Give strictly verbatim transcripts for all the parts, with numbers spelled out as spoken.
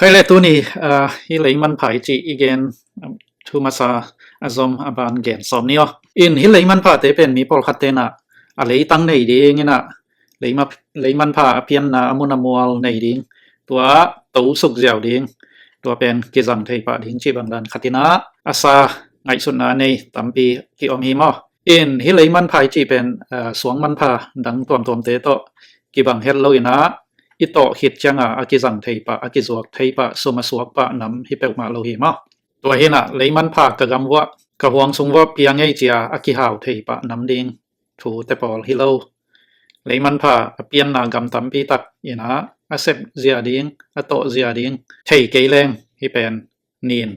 Kei le tuni, ah, hih leimanpha i cih i gen, um, thu masa a zom a ban gen sawm ni aw. In hih leimanphate pen mi pawlkhat tenah a leitang nei ding inah, leima-, leimanpha a pianna a mun a mual nei ding, tua to suk ziau ding, tua pen kizang thei pah ding cih bang dan khat inah a sa ngaihsutna nei tampi ki-om hi maw. In hih leimanpha i cih pen, ah, suangmanpha dang tuamtuamte tawh kibang het lo inah, i tawh khit cianga a kizang thei pah, a kizuak thei pah, sum a suak pah nam hi peuhmah lo hi maw. Tua hinah leimanpha ka gam vuah, ka huang sung vuah piang ei cia a kihau thei pah nam ding thute pawl hi lo. Leimanpha a pianna gam tampi tak inah a sep zia ding, a tawh zia ding thei kei leng hih pen nin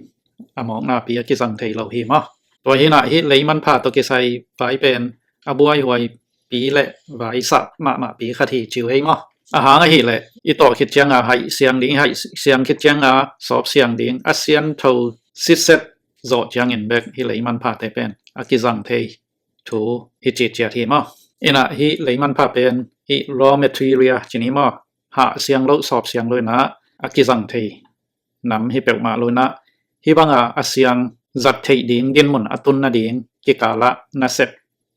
a mawknapi a kizang thei lo hi maw. Tua hinah hih leimanpha tawh kisai vai pen a buaihuaipi le vaisah mahmahpi khat hi ci uh ei maw. A hang ahih leh i tawh khit cianga haih siang ding, haih siang khit cianga sawp siang ding, a siangtho sitset zawh ciangin bek hih leimanphate pen a kizang thei thu hi citciat hi maw. Inah hih leimanpha pen hih raw material ci ni maw, hah siang lo, sawp siang lo inah a kizang thei nam hi peuhmah lo inah, hih banga a siang zat theih ding dinmun a tun nading kikalah nasep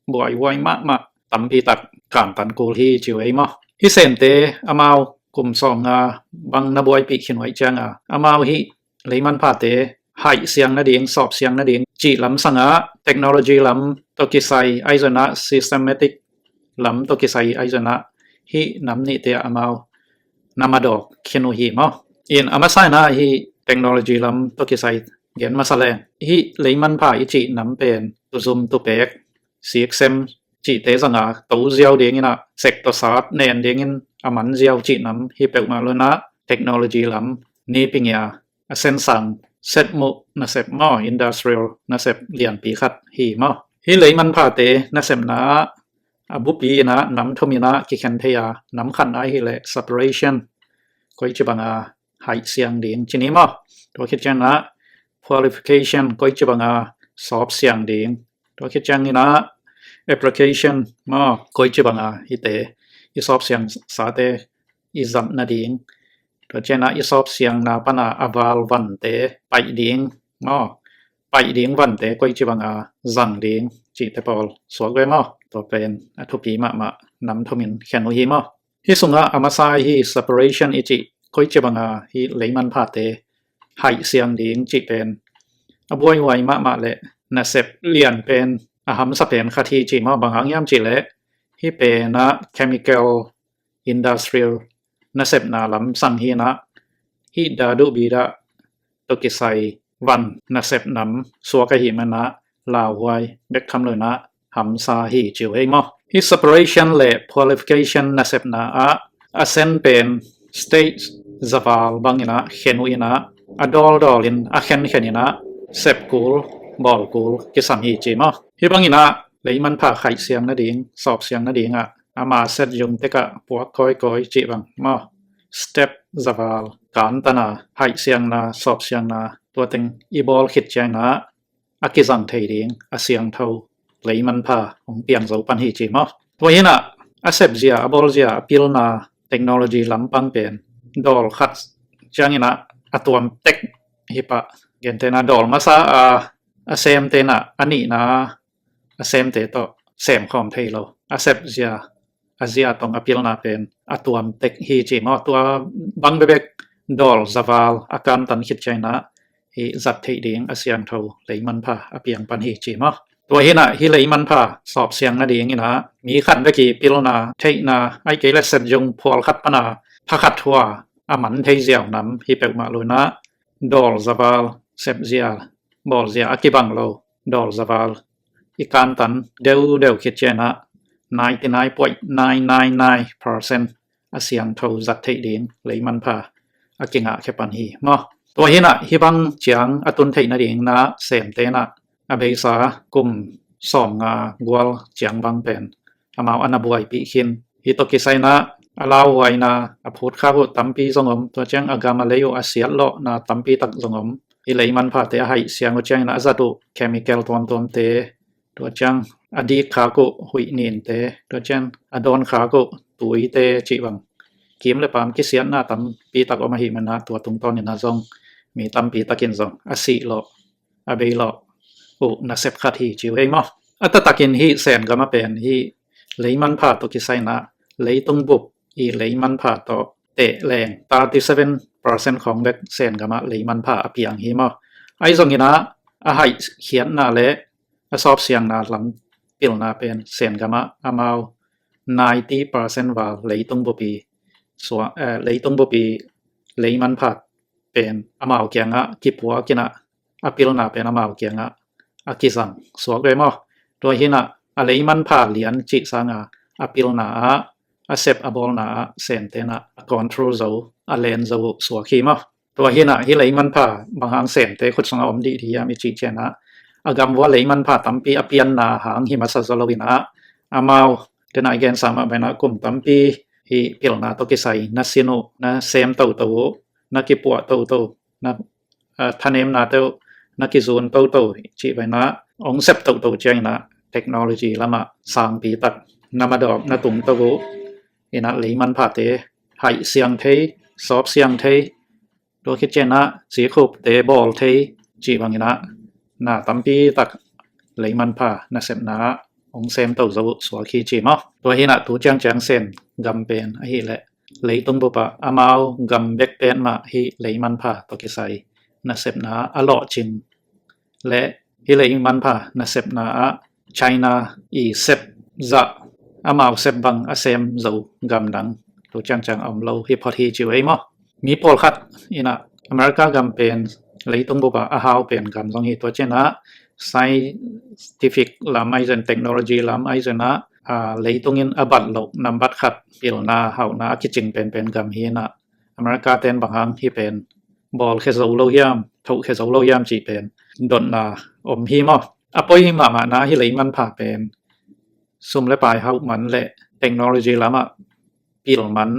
buaihuai mahmah tampi tak kantan kul hi ci uh ei maw. Hih semte amau kum sawmnga bang na buaipih khin uh ahih cianga, amau hih leimanphate haih siang nading, sawp siang nading cih lam sangah technology lam tawh kisai ahi zongin ah, systematic lam tawh kisai ahi zongin ah, hih nam nihte ah amau na madawk khin uh hi maw. In a masa inah hih technology lam tawh kisai gen masa leng, hih leimanpha i cih nam pen tuzum tupek, siksem cihte zanga to ziau ding inah, sek tawh sat nen dingin a man ziau cih nam hi peuhmah lo inah, technology lam nipingia a sensang setmuh nasep maw, industrial nasep lianpi khat hi maw. Hih leimanphate nasepna ah a bupi inah nam thum inah kikhen thei a, nam khatna ahih leh separation, koici banga haih siang ding ci ni maw. Tua khit ciangah purification, koici banga sawp siang ding. Tua khit ciangin ah application maw, koici banga hihte i sawp siang sate i zat nading. Tua ciangah i sawp siangna pana a val vante paih ding maw, paih ding vante koici banga zang ding cihte pawl suak ve maw. Tua pen a thupi mahmah nam thumin khen uh hi maw. Hih sungah a masa hih separation i cih, koici banga hih leimanphate haih siang ding cih pen a buaihuai mahmah le nasep lian pen, a hamsa pen khat hi ci maw. Bang hang hiam cih leh hih penah chemical, industrial nasepna lam sang hi inah, hih dadu bida tawh kisai van nasep nam suak ahih manah lauhuai bek tham lo inah hamsa hi ci uh ei maw. Hih separation le purification nasepna ah a sen pen stage zaval bang inah khen uh inah, a dawldawl in a khenkhen inah sep kul bawl kul kisam hi ci maw. Hih bang inah leimanpha haih siang nading, sawp siang nadingah ama set zung tekah puak kawikawi cih bang maw, step zaval kantana haih siangna, sawp siangna, tua teng i bawl khit ciangah a kizang thei ding a siangtho leimanpha hong piang zo pan hi ci maw. Tua hinah a sepzia, a bawlzia, a pilna technology lampang pen dawl khat ciangin ah a tuam tek hi pah. Gentehna dawl masa a, a sem tenah a nihna a semte tawh sem khawm thei lo. A sepzia, a zia tawh a pilna pen a tuam tek hi ci maw. Tua bang bekbek dawl zaval a kantan khit ciangin ah hih zat theih ding a siangtho leimanpha a piang pan hi ci maw. Tua hinah hih leimanpha sawp siang nadingin ah mi khat bek i pilna theihna, ahih kei leh set zung phual khat pana pha khat hua a man thei ziau nam hi peuhmah lo inah, dawl zaval sepzia, bawlzia a kibang lo dawl zaval i kantan deudeu khit ciangin ah ninety nine point nine nine nine percent a siangtho zat theih ding leimanpha a kingahkhia pan hi maw. Tua hinah hih bang ciang a tun theih nading na semte inah a beisa kum sawmnga gual ciang bang pen amau a na buaipih khin. Hih tawh kisai inah a lauhuaina, a phutkhak uh tampi zong om, tua ciang a gam a lei uh a siatlawhna tampi tak zong om. Hih leimanphate a haih siang uh ciangin ah a zat uh chemical tuamtuamte, tua ciang a dikkhak uh huih ninte, tua ciang a dawnkhak uh tuite cih bang kim le paam kisiatna tampi tak om ahih manin ah tua tungtawnin ah zong mi tampi takin zong a sih lawh, a bei lawh uh nasep khat hi ci uh ei maw. A taktakin hih Sen gam ah pen hih lei manpha tawh kisai in ah leitung bup i lei manpha tawh teh leng thirty seven percent khawng bek Sen gam ah lei manpha a piang hi maw. Ahi zongin ah a haihkhiatna le a sawpsiangna lam pilna pen Sen gam ah amau ninety percent val leitung bup i sua, eh, leitung bup i lei manpha pen amau kiangah kipuak in ah a pilna pen amau kiangah a kizang suak ve maw. Tua hi in ah a lei manpha lian cih sanga a pilna ah, a sep a bawlna ah Sente in ah a control zo, a len zo uh suak hi maw. Tua hi in ah hih lei manpha bang hang Sente khut sungah om dihdih hiam i cih ciangin ah a gam uah lei manpha tampi a pianna hang hi masa zaw lo in ah amau, tu-in ah i gensa mah bangin ah kum tampi hih pilna tawh kisai na sin uh, na sem toto uh, na kipuah toto, na, ah, thanemnate uh na kizun toto cih bangin ah hong sep toto ciangin ah technology lamah sangpi tak na madawk na tungto uh in ah lei manphate haih siang thei, sawp siang thei, tua khit ciangin ah cikhupte bawl thei cih bangin ah na tampi tak lei manpha nasepna ah hong semto zo uh suak hi ci maw. Tua hi in ah tu ciangciang Sen gam pen ahih leh leitung bup ah amau gam bek pen mah hih lei manpha tawh kisai nasepna ah a lawhcing le hih lei manpha nasepna ah China i sep zah amau sep bang a sem zo gam dang tu ciangciang a om lo hi phot hi ci uh ei maw. Mi pawlkhat in ah America gam pen leitung bup ah a hau pen gam zong hi, tua ciangin ah scientific lam ahi zongin, technology lam ahi zongin ah, ah, leitung in a bat loh nambat khat pilna hauhna a kicing penpen gam hi in ah America ten bang hang hih pen bawlkhia zo lo hiam, thohkhia zo lo hiam cih pen dotna om hi maw. A poi mahmahna hih lei manpha pen sum le pai hauh man le technology lamah pil man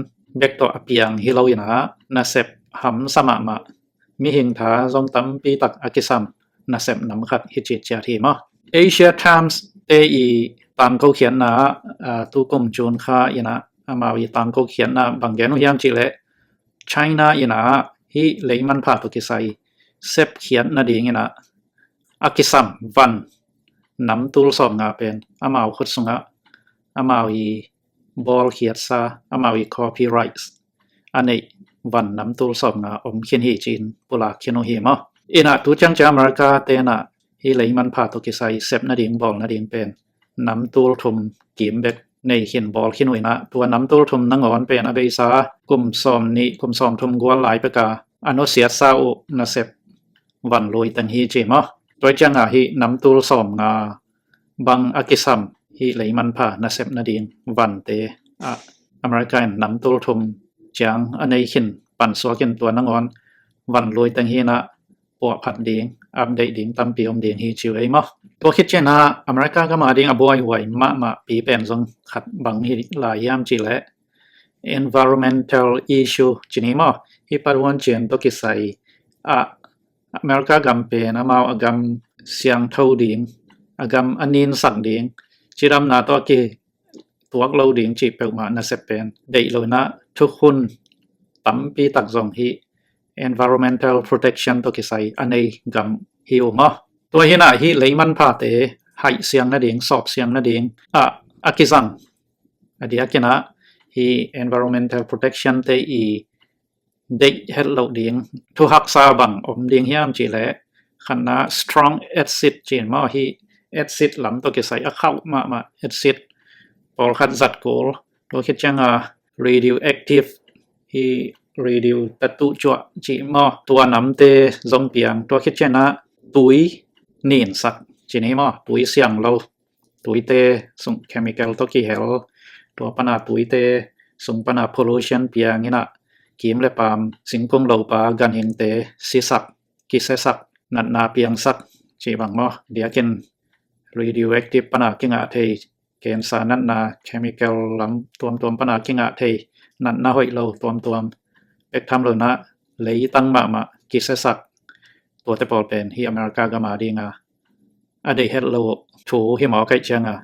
bek tawh a piang hi lo in ah nasep hamsa mahmah, mihing tha zong tampi tak a kisam nasep nam khat hi citciat hi maw. Asia Times te i tangko khiatna ah, ah, tukum June kha in ah amau i tangko khiatna bang gen uh hiam cih leh China in ah hih lei manpha tawh kisai sep khiat nading in ah a kisam van nam tul sawmnga pen amau khut sungah amau i bawlkhiatsa, amau i copyrights a neih van nam tul sawmnga om khin hi ci-in pulak khin uh hi maw. In ah tu ciangciang America ten ah hih lei manpha tawh kisai sep nading bawl nading pen nam tul thum kim bek nei khin bawl khin uh in ah tua nam tul thum nangawn pen a beisa kum sawmnih, kum sawmthum gual lai pek a a nusiatsa uh nasep van lui teng hi ci maw. Tua ciangin ah hih nam tul sawmnga bang a kisam hih lei manpha nasep nading vante ah America in nam tul thum ciang a nei khin pan suak in tua nangawn van lui teng hi in ah puahphat ding, update ding tampi om ding hi ci uh ei maw. Tua khit ciangin ah America gam ading a buaihuai mahmah pi pen zong khat bang hi lai hiam cih leh environmental issue ci ni maw. Hih patuan cian tawh kisai ah America gam pen amau a gam siangtho ding, a gam a ninsak ding, cidamna tawh a kituak lo ding cih peuhmah nasep pen deih lo in ah thukhun tampi tak zong hih environmental protection tawh kisai a nei gam hi uh maw. Tua hi in ah hih lei manphate haih siang nading, sawp siang nading ah a kizang a diakin ah hih environmental protection te i deih het loh ding thu haksa bang om ding hiam cih leh khatna strong acid ci maw, hih acid lam tawh kisai a khauh mahmah acid pawlkhat zat kul, tua khit ciangin radioactive, hih radio tatu cuah ci maw, tua namte zong piang, tua khit ciangin ah tui ninsak ci ni maw, tui siang lo, tuite sung chemical tawh kihel, tua pan a tuite sung pan a pollution piang in ah kim le paam, singkung lopa, ganhingte sisak, kisesak, natna piangsak ci bang maw. Diakin radioactive pan a kingah thei, cancer natna, chemical lam tuamtuam pan a kingah thei natna hoih lo tuamtuam pek tham lo in ah leitang mahmah kisesak, tuate pawl pen hih America gam ading a a deih het lo uh thu hi mawk ahih ciangin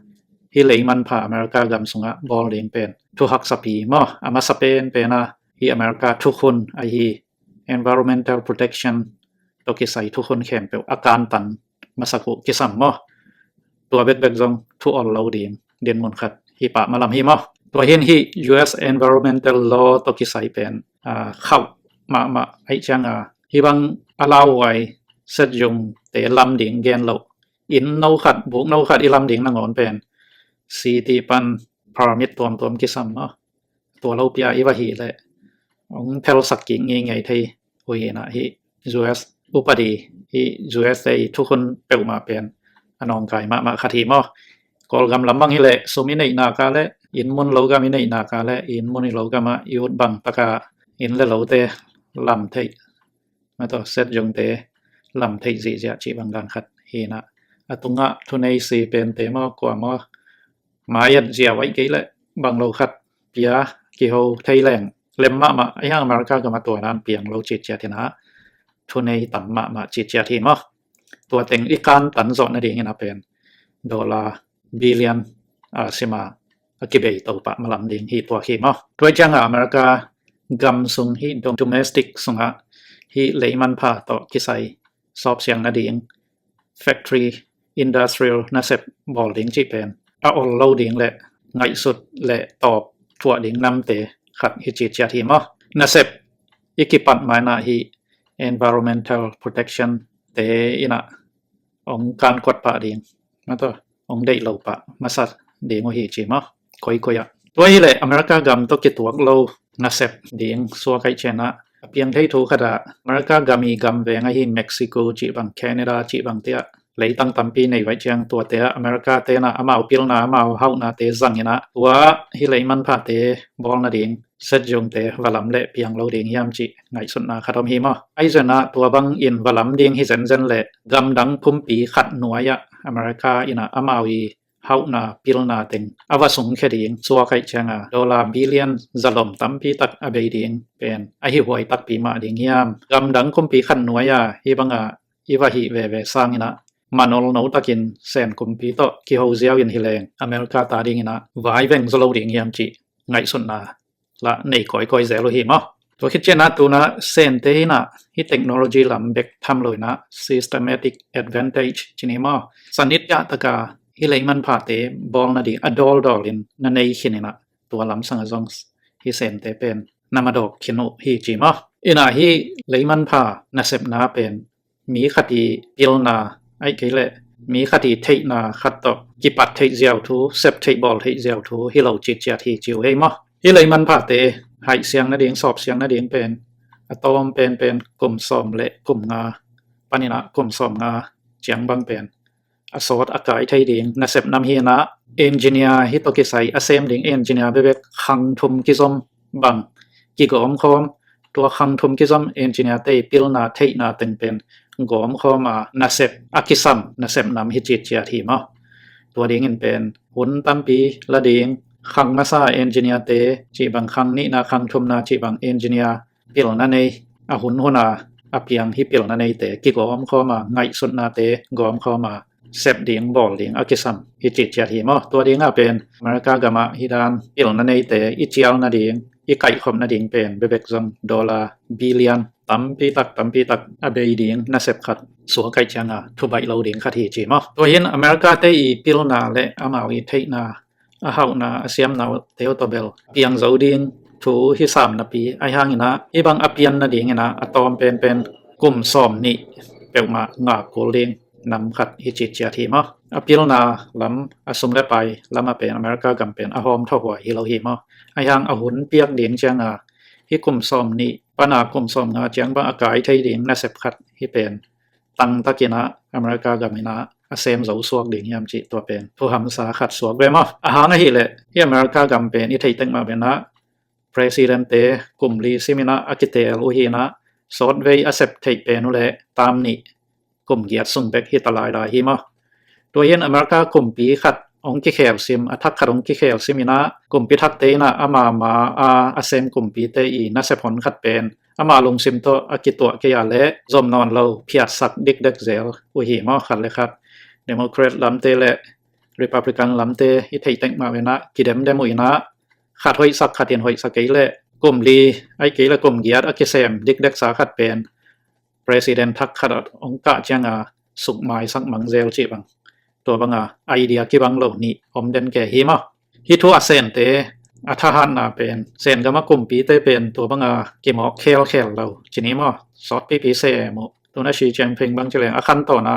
hih leimanpha America gam sungah bawl ding pen thu haksapi maw, a masa penpen a hih America thukhun ahi environmental protection tawh kisai thukhun khempeuh a kantan masak uh kisam maw. Tua bekbek zong thu ol lo ding dinmun khat hi pah malam hi maw. Tua hin hih U S environmental law tawh kisai pen ah, khauh mahmah aih cianga hih bang a lauhuai Set Yung te lam ding gen loh, inn no khat, buk no khat i lam ding nangawn pen city pan permit tuamtuam kisam maw. Tua lo pia i va hih leh hong phelsak kik ngeingei thei uh hi na. Hih U S upadi, hih U S a i thukhun peuhmah pen a nawngkai mahmah khat hi maw. Kawlgam lam bang hi leh sum i neihna ka leh inn mun lo gam i neihna ka leh inn mun i lo gam ah i ut bang taka inn le lote lam theih, ma tawh Set Yung te lam theih zihziah cih bang dan khat hi na. A tungah thunei si pente maw, kua maw, mai-et zia vaih kei leh bang lo khat pia kiho thei leng lem mahmah ahi hang America gam a tua dan piang lo citciat hi na. Thunei tam mahmah citciat hi maw. Tua teng i kantan zawh nading in a pen dollar billion a sima a kibei to pah malam ding hi tua hi maw. Tua cianga America gam sung hih domestic sungah hih leimanpha tawh kisai sawpsiang nading factory, industrial nasep bawl ding cih pen a ol lo ding le ngaihsut le tawp thuah ding namte khat hi citciat hi maw. Nasep i kipat maina hih environmental protection te in a hong kankuat pah ding, ma tawh hong deih lo pah masa ding uh hi ci maw. Koikoi ah tua hi leh America gam tawh kituak lo nasep ding suak aih ciangah a piang thei thu khat ah America gam i gam veng ahi Mexico cih bang, Canada cih bang te ah leitang tampi nei vaih ciang tuate ah America te in a amau pilna, amau hauhnate zang in a tua hih leimanphate bawl nading Set Yung te va lam leh piang lo ding hiam cih ngaihsutna khat om hi maw. Ahi zongin a tua bangin va lam ding hi zenzen leh gamdang kumpi khat nuai ah America in a amau i hauhna pilna teng a va sungkhia ding suak aih cianga dollar billion zalom tampi tak a bei ding pen a hi huai takpi mah ding hiam. Gamdang kumpi khat nuai a hih banga i va hih veve sangin a manol no takin Sen kumpi tawh kiho ziau in hi leng America ta dingin a vai veng zaw lo ding hiam cih ngaihsutna lah nei kawikawi zel uh hi maw. Tua khit ciangah tuna Sente in a hih technology lam bek tham lo in a systematic advantage ci ni maw, sanit gah taka hih leimanphate bawl nading a dawldawl in na nei khin in a tua lam sangah zong hih Sente pen na madawk khin uh hi ci maw. In a hih leimanpha nasepna pen mi khat i pilna aih kei leh mi khat i theihna khat tawh kipat theih ziau thu, sep theih bawl theih ziau thu hi lo citciat hi ci uh hi maw. Hih leimanphate haihsiang nading, sawpsiang nading pen a tawm penpen kum sawm le kum nga panin a kum sawm nga ciang bang pen a sawt a kai thei ding nasep nam hi in a engineer hih tawh kisai a sem ding engineer bekbek khang thum kizom bang kigawmkhawm, tua khang thum kizom engineer te i pilna theihna teng pen gawmkhawm a nasep a kisam nasep nam hi citciat hi maw. Tua dingin pen hun tampi la ding, khang masa engineer te cih bang, khang nihna khang thumna cih bang engineer pilna nei, a hun hun a a piang hih pilna neite kigawmkhawm a ngaihsutnate gawmkhawm a sep ding bawl ding a kisam hi citciat hi maw. Tua dingah pen America gamah hih dan pilna neite i cial nading, i kaihkhop nading pen bekbek zong dollar billion tampi tak tampi tak a bei ding nasep khat suak aih cianga thubaih lo ding khat hi ci maw. Tua hin America te i pilna le amau i theihna a hauhna a siamna teu tawh bel piang zo ding thu hi sam napi ahi hangin a hih bang a pian nadingin a a tawm penpen kum sawm nih peuhmah ngak kul ding nam khat hi citciat hi maw. A pilna lam, a sum le pai lamah pen America gam pen a hawm thawhuai hi lo hi maw. Ahi hang a hun piak ding cianga hih kum sawm nih pana kum sawm nga ciang bang a kai thei ding nasep khat hih pen tangtakin a America gam in a a sem zo suak ding hiam cih tua pen thuhamsa khat suak ve maw. A hang ahih leh hih America gam pen i theih tek mah pen a president te kum li simin a a kitel uh hi in a sawtvei a sep theih pen uh leh tam nih kum giat sung bek hi ta lailai hi maw. Tua hin America kumpi khat hong kikhel sim, a thak khat hong kikhel sim in a kumpi thakte in a ama ma a a sem kumpite i nasep hon khat pen ama lungsim tawh a kituah kei a leh zom nawn lo phiatsak dikdek zel uh hi maw. Khat le khat Democrat lamte le Republican lamte i theih tek mah ve na, kidemdem uh ina, khat hoihsak khat in hoihsak kei le, kum li, ai kei le kum giat a kisem dikdeksa khat pen president thak khat a ong kah cianga sukmaisak mang zel cih bang, tua banga idea kibang lo nih om den ke hi maw. Hih thu a sente a thahatna pen sen gama kumpite pen tua banga kimawk khelkhel lo ci ni maw. Sawtpipi sem uh, tuna Xi Jinping bang ci leng a khan tawna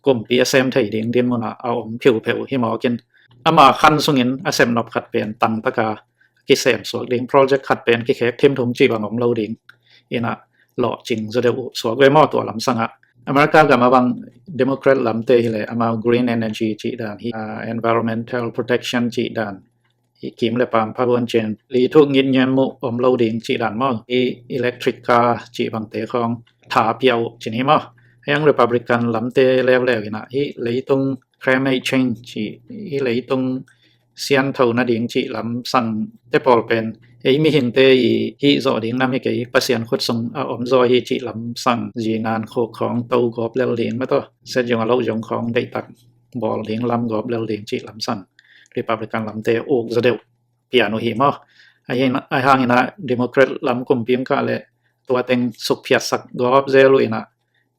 kumpi a sem thei ding dinmuna a om phiupheuh hi mawkin, ama khan sungin a sem nop khat pen tangtaka kisem suak ding, project khat pen kikhek thimthum cih bang om lo ding ina, lawhcing zaw deuh uh suak ve maw tua lamsangah. America gama bang Democrat lamte hileh amau green energy cih dan hi, environmental protection cih dan hi, kim le paam phabuan cin li thuk ngitngiam uh om lo ding cih dan maw. Hi electric car cih bangte khawng tha pia uh cin hi maw. Hiang Republican lamte leuleu ina hi leitung climate change cih, hi leitung siantho nading cih lamsang te pawl pen ei mihingte i hih zawh ding nam hi kei, Pasian khut sung a om zaw hi cih lamsang zinan khuk khawng to gawp lel ding mataw, set zong a lo zong khawng deihtak bawl ding lam gawp lel ding cih lamsang Republican lamte uk zaw deuh pian uh hi maw. Ahi hang ina Democrat lam kumpim kah le tua teng sukphiatsak gawp zel uh ina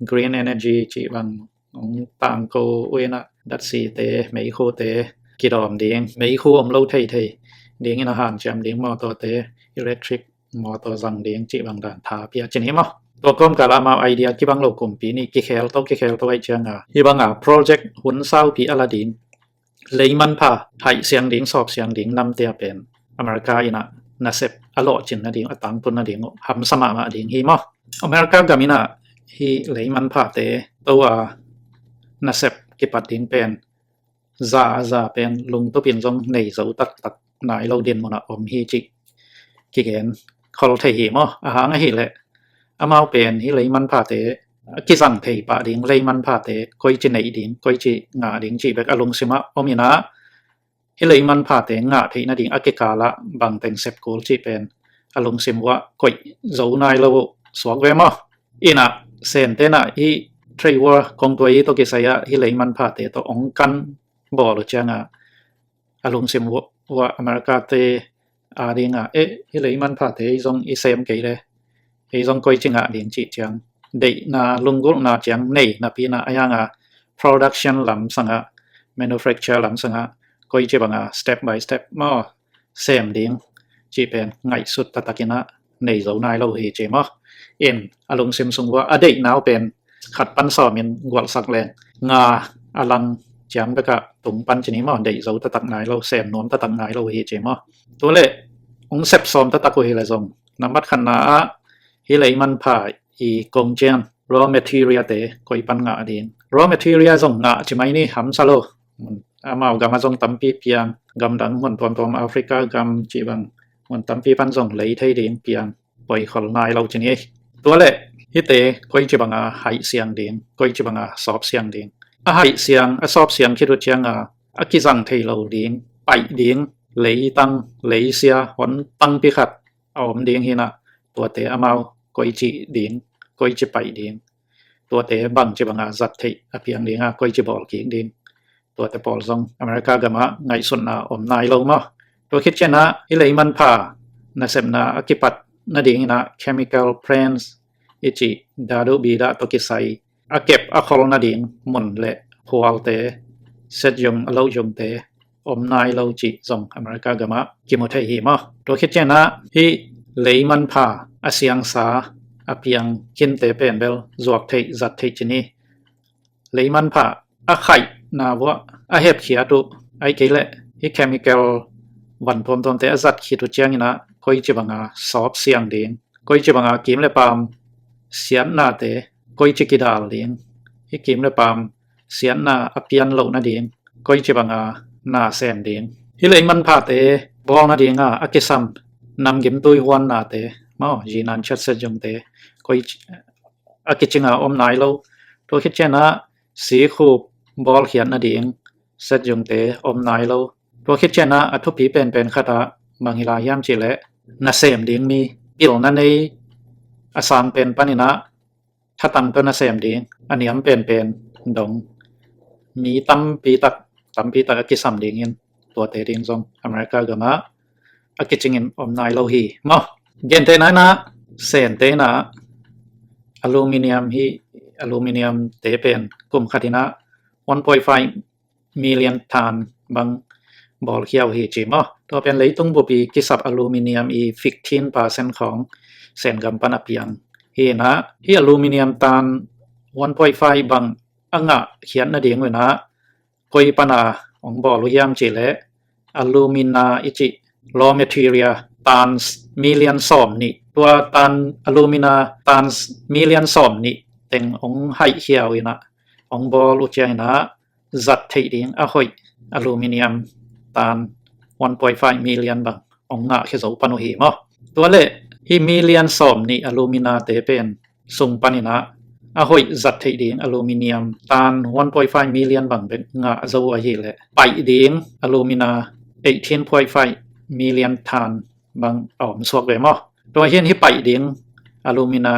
green energy cih bang ong tangko uh ina datsite, meikhute kidawm ding, meikhu om lo theithei ding ina hanciam ding, mawtawte electric mawtaw zang ding cih bang dan tha pia cin hi maw. Tua kawmkala amau idea kibang lo kumpi nih kikhel to kikhel to aih cianga hi banga project hun saupi a la ding, lei manpha haih siang ding sawp siang ding namte a pen America ina nasep a lawhcin nading a tangtun nading uh hamsa mahmah ding hi maw. America gam ina hi lei manphate to a nasep kipat ding pen za a za pen lungtupin zong nei zo taktak nai lo dinmuna om hi cih kigen khol thei hi maw. A hang ahileh amau pen hi lei manphate a kizang thei pah ding, lei manphate koici neih ding, koici ngah ding cih bek a lungsimah om ina, hi lei manphate ngah theih nading a kikalah bangteng sep kul cih pen a lungsim uah koih zo nai lo uh suak ve maw. Ina sentena hi trade war kong tuai hi tawh kisai ah hi lei manphate tawh ong kan bawl uh cianga a lungsim uah America te a dinga eh hi lei manphate ei zong i sem kei le ei zong koici ngah ding cih ciang deihna lunggulhna ciang nei napi ina a hianga production lamsanga, manufacture lamsanga koici banga step by step maw sem ding cih pen ngaihsut taktak ina nei zo nai lo hi ci maw. In a lungsim sung uah a deihna uh pen khat pan sawmin gualsak leng nga a lang ciang bekah tung pan ci ni maw, deih zo taktak nai lo, sem nuam taktak nai lo hi ci maw. Tua le ong sep sawm taktak uh hi le zong nambat khatna ah hi lei manpha i kong cian raw material te koi pan ngah ding. Raw material zong ngah ci mai ni hamsa lo. Amau gam a zong tampi piang, gamdang mun tuamtuam Africa gam cih bang mun tampi pan zong lei thei ding piang, poikhol nai lo ci ni. Tua le hite koici banga haih siang ding, koici banga sawp siang ding. A haih siang a sawp siang khit uh cianga a kizang thei lo ding, paih ding, leitang, leisia, hon tangpi khat a om ding hi ina, tuate amau koici ding, koici paih ding, tuate bangci banga zat theih a piang dinga koici bawl kik ding, tuate pawl zong America gama ngaihsutna om nai lo maw. Tua khit cianga hi lei manpha nasepna a kipat nading ina chemical plants i cih dadu bidah tawh kisai a kep a khol nading mun le phualte, set zong a lo zongte om nai lo cih zong America gama kimu thei hi maw. Tua khit cianga hi lei manpha a siangsa a piang khinte pen bel zuak theih zat theih ci ni. Lei manpha a khaihna uah a hepkhiat uh ai kei le hi chemical van tuamtuamte a zat khit uh ciangina koici banga sawp siang ding, koici banga kim le paam siatnate koici kidal ding, hi kim le paam siatna a pian loh nading koici banga na sem ding. Hi lei manphate bawl nadinga a kisam namgimtui huannate maw, zinan chat set zongte koici a kicinga om nai lo. Tua khit cianga sikhup bawlkhiat nading set zongte om nai lo. Tua khit cianga a thupi penpen khata bang hi lai hiam cih leh nasem ding mi pilna nei a sang pen panina thatang tawh nasem ding a niam penpen dong mi tampi tak tampi tak a kisam dingin tuate ding zong America gamah a kicingin om nai lo hi maw. Gentehna inah Sente inah aluminium hi, aluminium te pen kum khat inah one point five million ton bang bawlkhia uh hi ci maw. Tua pen leitung bupi kisap aluminium i fifteen percent khawng Sen gam pan a piang hi inah, hi aluminium ton one point five bang a ngah khiat nading uh inah koi pana hong bawl uh hiam cih leh alumina i cih raw material tons million sawm nih, tua ton alumina tons million sawm nih teng hong haihkhia uh inah hong bawl uh ciang inah zat theih ding a hoih aluminium ton one point five million bang hong ngah khia zo pan uh hi maw. Tua leh hi million sawm nih alumina te pen sung pan inah a hoih zat theih ding aluminium ton one point five million bang bek ngah zo uh ahih leh paih ding alumina eighteen point five million ton bang a om suak ve maw. Tua hi in hi paih ding alumina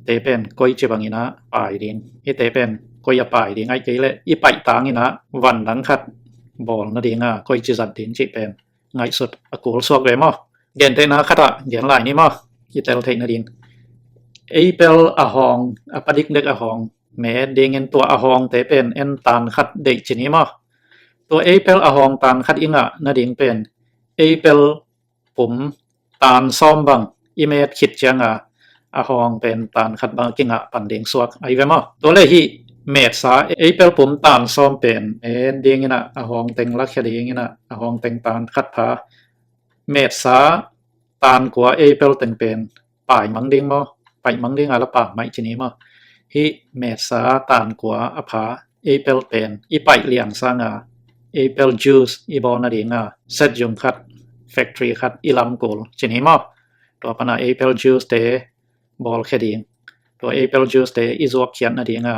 te pen koi ci bang inah pai ding, hi te pen koi a pai ding ahih kei leh i paih tang inah van dang khat bawl nading a koi ci zat ding cih pen ngaihsut a kul suak ve maw. Gentehna khat ah gen lai ni maw, i tel theih nading. Apple a hawng, a padikdek a hawng met dingin tua a hawngte pen en ton khat deih ci ni maw. Tua apple a hawng ton khat i ngah nading pen apple pum ton sawm bang i met khit cianga a hawng pen ton khat bang a kingah pan ding suak ahi ve maw. Tua leh hi metsa apple pum ton sawm pen met ding inah a hawng teng lakhia ding inah a hawng teng ton khat pha metsa ton kua apple teng pen pai mang ding maw, paih mang ding a la pang maih ci ni maw. Hi metsa ton kua a pha apple pen i paih liang sanga apple juice i bawl nadinga set yung khat, factory khat i lam kul ci ni maw. Tua pana apple juice te bawl khia ding, tua apple juice te i zuak khiat nadinga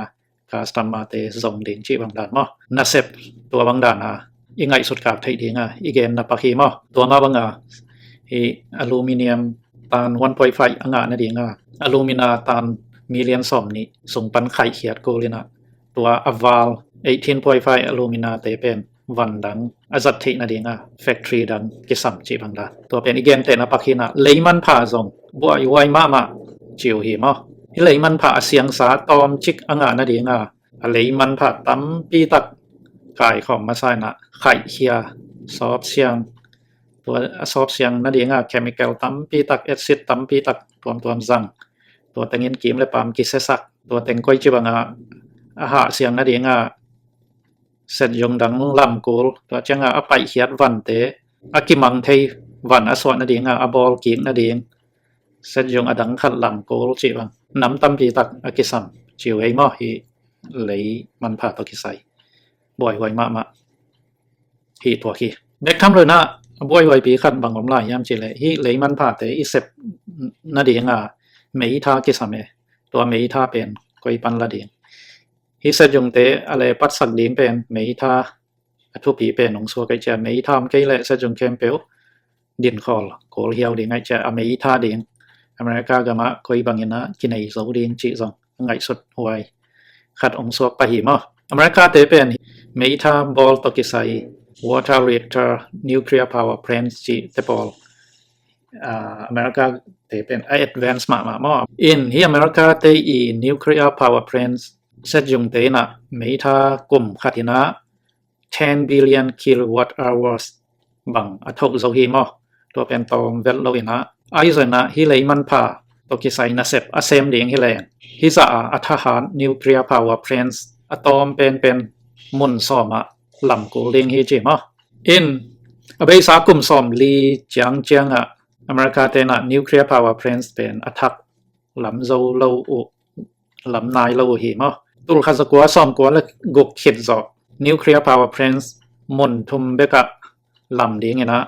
customer te zong ding cih bang dan maw. Nasep tua bang dan a i ngaihsut kak theih dinga i gen na pak hi maw. Tua mah banga hi aluminium ton one point five a ngah nadinga alumina ton million sawm nih sung pan khaih khiat kul inah tua a val eighteen point five alumina te pen van dang a zat theih nadinga factory dang kisam cih bang dan. Tua pen i gentehna pak hi inah lei manpha zong buaihuai mahmah ci uh hi maw. Hi lei manpha a siangsa tawmcik a ngah nadinga a lei manpha tampi tak kaikhawm masa inah khaihkhia, sawpsiang, tua a sawpsiang nadinga chemical tampi tak, acid tampi tak tuamtuam zang, tua tengin kim le paam kisiasak, tua teng koi ci banga a hahsiang nadinga set yung dang lam kul, tua cianga a paihkhiat vante a kimang thei van a suah nadinga a bawl kik nading set yung a dang khat lam kul cih bang nam tampi tak a kisam ci uh ei maw. Hi lei manpha tawh kisai buaihuai mahmah hi tua hi. Bek tham lo inah a buaihuaipi khat bang om lai hiam cih leh hi lei manphate i sep nadinga meitha kisam e. Tua meitha pen koi pan la ding, hi set yungte a le patsak ding pen meitha a thupi pen hong suak ei cia. Meitha om kei leh set yung khempeuh dinkhawl kul hiau ding ei cia, a meitha ding America gamah koi bangin a kinei zo ding cih zong ngaihsut huai khat hong suak pah hi maw. America te pen meitha bawl tawh kisai water reactor, nuclear power plants cih te pawl America te pen a advance mahmah maw. In hi America te i nuclear power plants set yungte inah meitha kum khat inah ten billion kilowatt hours bang a thoh zo hi maw. Tua pen tawm vet lo inah ahi zong inah hi lei manpha tawh kisai nasep a sem ding hi leng hi zah a a thahat nuclear power plants a tawm penpen mun sawmah lam kul ding hi ci maw. In a beisa kum sawm li ciangciangah America tenah nuclear power plants pen a thak lam zo lo uh, lam nai lo uh hi maw. Tulkhat zakua sawmkua le guk khit zawh nuclear power plants mun thum bekah lam dinginah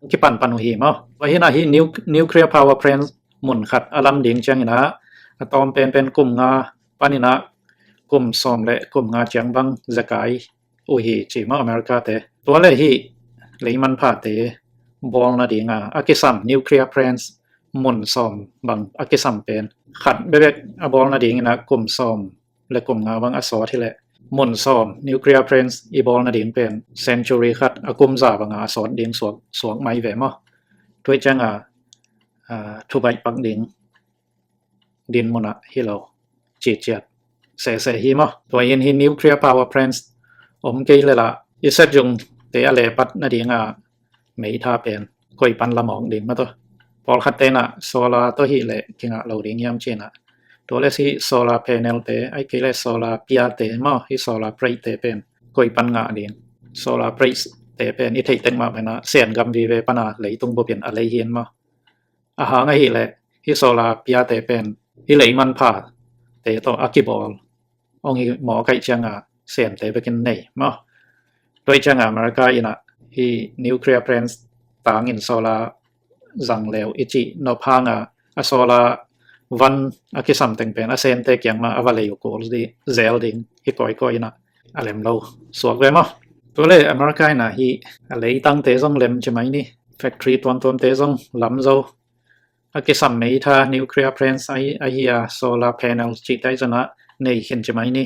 kipanpan uh hi maw. Tua hinah hi nuclear power plants mun khat a lam ding cianginah a tawm penpen kum nga paninah kum sawm le kum nga ciang bang zekai uh hi ci maw America te. Tua le hi lei manphate bawl nadinga a kisam nuclear plants mun sawm bang a kisam pen khat bebek a bawl nadinginah kum sawm le kum nga bang a sawt hileh mun sawm nuclear plants i bawl nading pen century khat a kum za banga a sawt ding suak, suak mai ve maw. Tua cianga, ah, thubaih pak ding din munah hi lo, ciciat sese hi maw. Tua in hi nuclear power plants om kei lela i set zung te a lepat nadinga meitha pen koi pan lamawk ding maw tawh. Pawlkhat tenah solar tawh hi le kingah lo ding hiam cinah, tua le hi solar panel te, ai kei le solar pia te maw, hi solar plate te pen koi pan ngah ding. Solar plate te pen i theih tek mah penah Sen gam vive pana leitung bupin a lei hin maw. A hang ahih leh hi solar pia te pen hi lei manpha te tawh a kibawl ong hi maw, kaih cianga Sen te bekin nei maw. Tua cianga America inah hi nuclear plants tangin solar zang leu i cih nop hanga a solar van a kisam teng pen a Sen te kiang mah a va lei uh kul di zel ding hi kawikawi inah a lem lo suak ve maw. Tua le America inah hi a leitangte zong lem ci mai ni, factory tuamtuamte zong lam zo, a kisam meitha nuclear plants ahi, ahi a solar panel cihte zonah nei khin ci mai ni.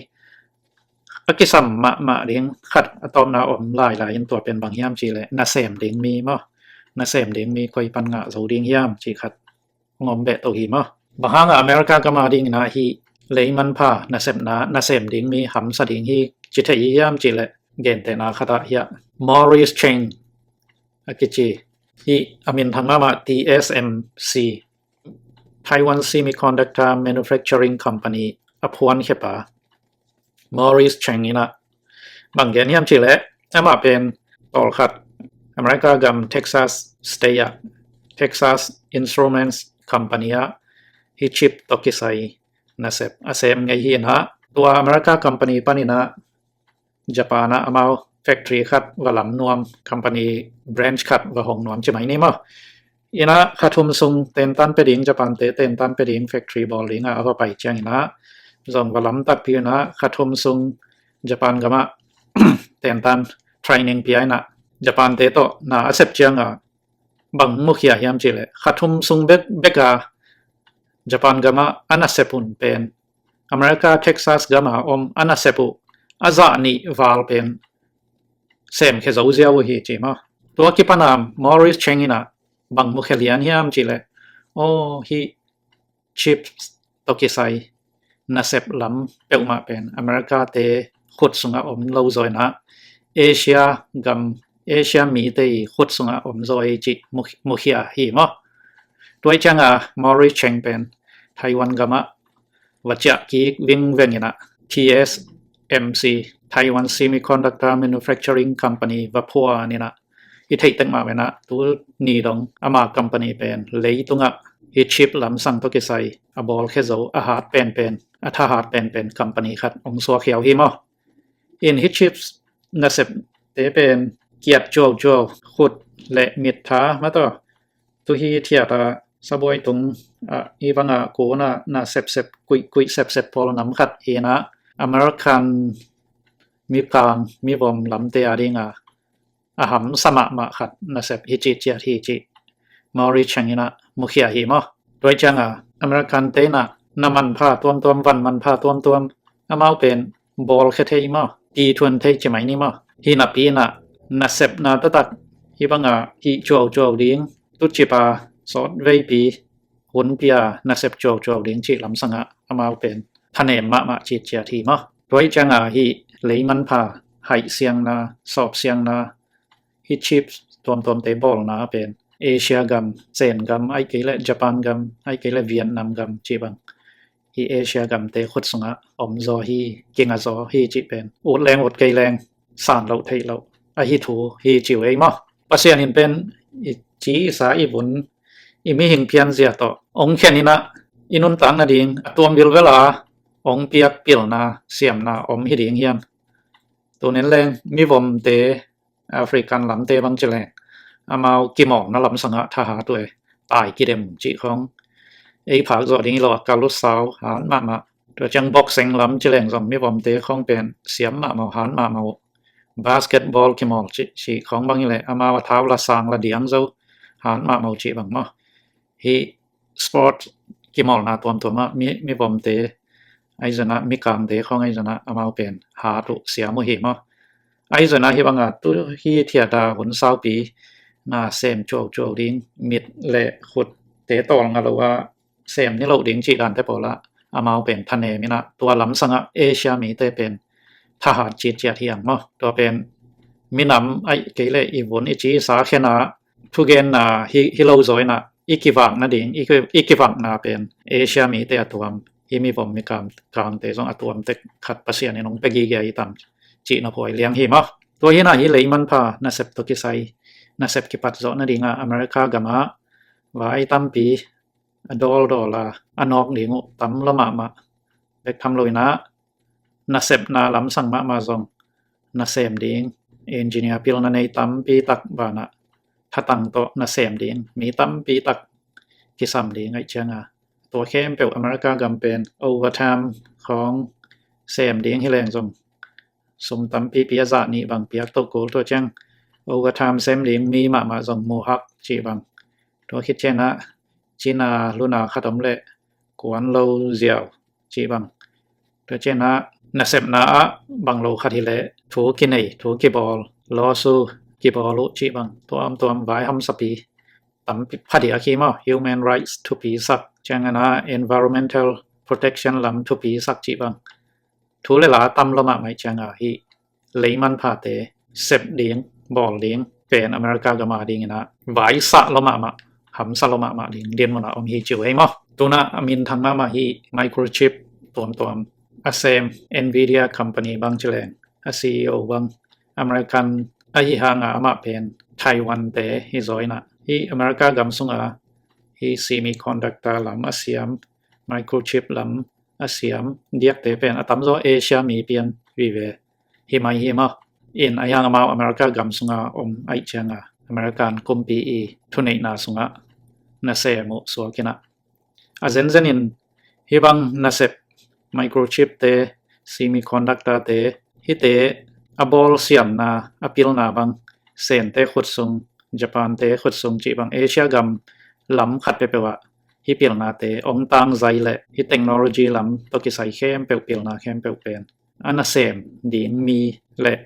A kisam mahmah ding khat a tawpna om lailai in tua pen bang hiam cih leh nasem ding mi maw. Nasem ding mi koi pan ngah zo ding hiam cih khat ngom beh to hi maw. Bang hanga America gama dinginah hi lei manpha nasepna nasem ding mi hamsa ding hi ci thei hi hiam cih leh gentehna khatah hiah Morris Chang a kici hi a minthang mahmah T S M C, Taiwan Semiconductor Manufacturing Company a phuankhiapa Morris Chang inah bang gen hiam cih leh amah pen tawlkhat America gam Texas State ah Texas Instruments Company ah hi chip tawh kisai nasep a sem ngei hi inah tua America company paninah Japan ah amau factory khat va lam nuam, company branch khat va hong nuam ci mai ni maw. Inah kha thum sung tentan pe ding, Japan te tentan pe ding factory bawl dinga a va pai cianginah zong va lam takpi inah kha thum sung Japan gamah tentan training pia inah Japan te tawh na a sep cianga bang mukhia hiam cih leh kha thum sung bek beka Japan gamah a nasep hun pen America Texas gama om a nasep uh a zah nih val pen semkhia zo ziau uh hi ci maw. Tua kipana Morris Chang inah bang mukhia lian hiam cih leh aw hi chip tawh kisai nasep lam peuhmah pen America te khut sungah om lo zaw inah Asia gam, Asia mite khut sungah om zaw hi cih mukhia hi maw. Tua cianga Morris Chang pen Taiwan gamah va ciah kik vingveng inah T S M C, Taiwan Semiconductor Manufacturing Company va phuan inah i theih tek mah venah tu ni dong ama company pen leitungah hi chip lamsang tawh kisai a bawlkhia zo a hat penpen, a thahat penpen company khat ong suak hiau hi maw. In hi chip nasep te pen kiat cuaucuau, khut le mit tha mataw. Tu hi thiata sabuai tung ah i vanga kuna na sepsep kuih kuih sepsep pawl nam khat hi inah American mikang mivom lamte a dinga a hamsa mahmah khat nasep hi cih ciat hi cih Morris Chang inah mukhia hi maw. Tua cianga American te inah na manpha tuamtuam, van manpha tuamtuam amau pen bawlkhia thei maw, ti thuan thei ci mai ni maw. Hi napi inah nasepna taktak hi banga hi cuaucuau ding, tucipa sawt veipi hunpia nasep cuaucuau ding cih lamsangah amau pen thanem mahmah cih ciat hi maw. Tua cianga hi lei manpha haih siangna, sawp siangna, hi chip tuamtuamte bawlna pen Asia gam, Sen gam, ai kei le Japan gam, ai kei le Vietnam gam cih bang hi Asia gamte khut sungah om zaw hi, kinga zaw hi cih pen ut leng ut kei leng san loh theih loh ahi thu hi ci uh ei maw. Pasian in pen i ci i sa i vun i mihing pianzia tawh ong khen inah i nuntak nading a tuam vilvela ong piak pilna siamna om hi ding hiam. Tunin leng mivomte African lamte bang ci leng amau kimawlna lamsangah thahat uh e, tai kidem cih khawng ei phak zawh ding hi lo a, kalusau hat mahmah. Tua ciang boxing lam ci leng zong mivomte khawng pen siam mahmah, hat mahmah uh. Basketball kimawl cih, cih khawng bang hi leh amau a thau la sang la diang zo, hat mahmah uh cih bang maw. Hi sport kimawlna tuamtuamah mi, mivomte Ahi zongin ah mikangte khawng ahi zongin ah amau pen hat uh siam uh hi maw. Ahi zongin ah hih banga tu hi thiata hun saupi na sem cuaucuau ding, mit le khutte tawlnga lo a sem ni loh ding cih dante pawlah amau pen thanem in ah tua lamsangah Asia mite pen thahat citciat hi ang maw. Tua pen minam aih kei le i vun i ci i sa khen a thugenna hi, hi lo zaw in ah i kivak nading, i, i kivakna pen Asia mite a tuam, hih mivom mikangte zong a tuam tek khat Pasian in hong pia gige ahi tam cihna phuai liang hi maw. Tua hi in ah hih lei manpha nasep tawh kisai nasep kipat zawh nadingah America gamah vai tampi a dawldawl a a nawk ding uh tam lua mahmah bek tham lo in ah nasepna lamsang mahmah zong nasem ding, engineer pilna nei tampi tak banah thatang tawh nasem ding mi tampi tak kisam ding aih cianga tua khempeuh America gam pen overtime khawng sem ding hi leng zong sum tampipi a zah nih bang piak toh kul, tua ciang overtime sem ding mi mahmah zong muhak cih bang. Tua khit ciangah cina luna khat om leh kuan lo ziau cih bang. Tua ciangah nasepna ah bang lo khat hileh thu kinei, thu kibawl, lawsu kibawl uh cih bang, tuamtuam vai hamsapi tampi phadiak hi maw. Human rights thupi sak, ciangah environmental protection lam thupi sak cih bang. Thu le la tam lua mahmah ciangah hih lei manphate sep ding, bawl ding pen America gam a dingin ah vaisah lua mahmah, hamsa lua mahmah ding dinmun ah om hi ci uh hi maw. Tu-in ah a minthang mahmah hih microchip tuamtuam a sem Nvidia company bang ci leng a C E O bang American ahi hanga amah pen Taiwan te hi zaw in ah hih America gam sunga hih semiconductor lam a siam, microchip lam a siam diakte pen a tamzaw Asia mi pian vive hi mai hi maw. In ahi hang amau America gam sunga om aih cianga American kumpi i thuneihna sungah nasem uh suak in ah a zenzen in hih bang nasep microchip te, semiconductor te, hihte a bawl siamna a pilna bang Sente khut sung, Japan te khut sung cih bang Asia gam lam khat peuhpeuh ah hih pilnate ong tangzai leh hih technology lam tawh kisai khempeuh, pilna khempeuh pen a nasem ding mi leh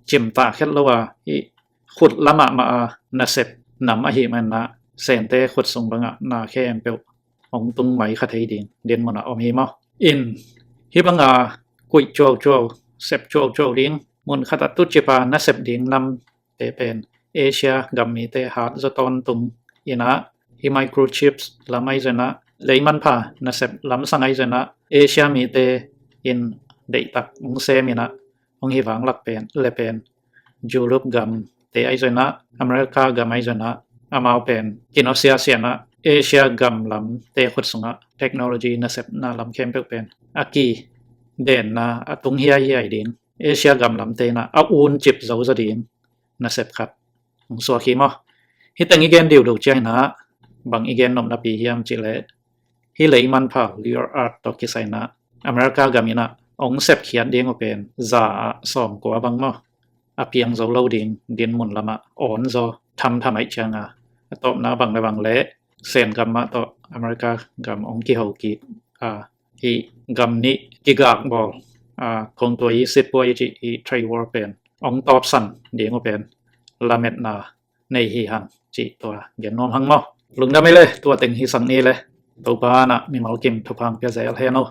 cimtah khet lo a hih khut lam ah mah a nasep nam ahih manin ah Sente khut sung bangah na khempeuh ong tung mai kha thei ding dinmun ah om hi maw. In hih banga kuih cuaucuau, sep cuaucuau ding, mun khat ah tucip a nasep ding namte pen Asia gam mite hat zaw tawntung in ah hih microchips lam ahi zongin ah, lei manpha nasep lamsang ahi zongin ah Asia mite in deihtak ong sem in ah ong hi vanglak pen le pen Europe gamte ahi zongin ah, America gam ahi zongin ah, amau pen kinawsia sian ah Asia gam lamte khut sungah technology nasepna lam khempeuh pen a kidenna a tung hiaihiai ding, Asia gam lamte in ah a uncip zo zaw ding nasep khat ong suak hi maw. Hih teng i gen diudiu ciang in ah bang i gen nopnapi hiam cih leh hih lei manpha rare earth tawh kisai in ah America gam in ah ong sepkhiat ding uh pen za ah sawmkua bang maw, a piang zo lo ding dinmun lamah awn zaw thamtham aih cianga a tawpna bang le bang leh Sen gam mah tawh America gam ong kiho kik a, hih gam nih kigak bawl a, kong tua i sitpuai i cih hih trade war pen ong tawpsan ding uh pen lametna nei hi hang cih tua gen nuam hang maw. Lungdam ei le, tua teng hi sang ni le, Topa in ah mimal kim thupha ong pia zel hen aw.